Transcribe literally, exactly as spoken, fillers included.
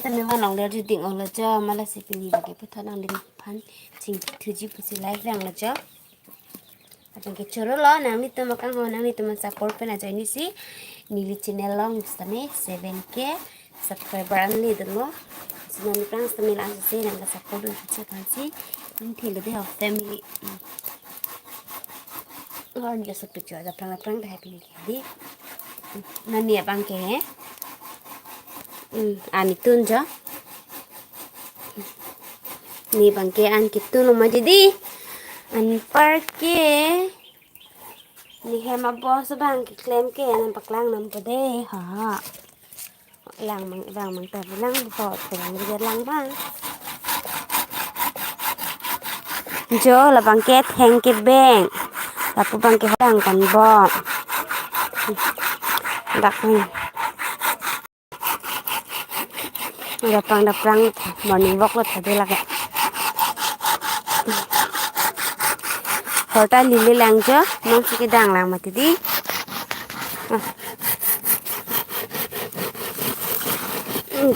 Tame van longle juding olo jo, malasi pini lake puthot nangli aphan chingthuji pusi live vanglo jo. Abang ke choro lo, nanglitum akang ho, nanglitum support pen ajoine si neli channel along sitame seven K subscriber anle dunlo. Si nangli aphrang sitame la-an si nangka support dun pusi aphan si, nangthelo dei ho family. Hmm. Lor ni asap picture, aphrang aphrang dah happy ni dei. Hmm. Nani abang ke, eh? Hmm, ani tun jo. Ne abang ke an ketun lo ma dei. Anparke ne hem abos abang keklem ke nangpaklang nangpo dei. Ha. Lang mang, lang mang ta lang ho, lang dia lang mang. Jo, labang ke theng kebeng. Lapu abang ke hang kan bo. Dak ni. Dapang dapang morning walk lo tha dei lake. Horta lili lang jo, nonsi kedang lang mati dei. Ah. Hmm.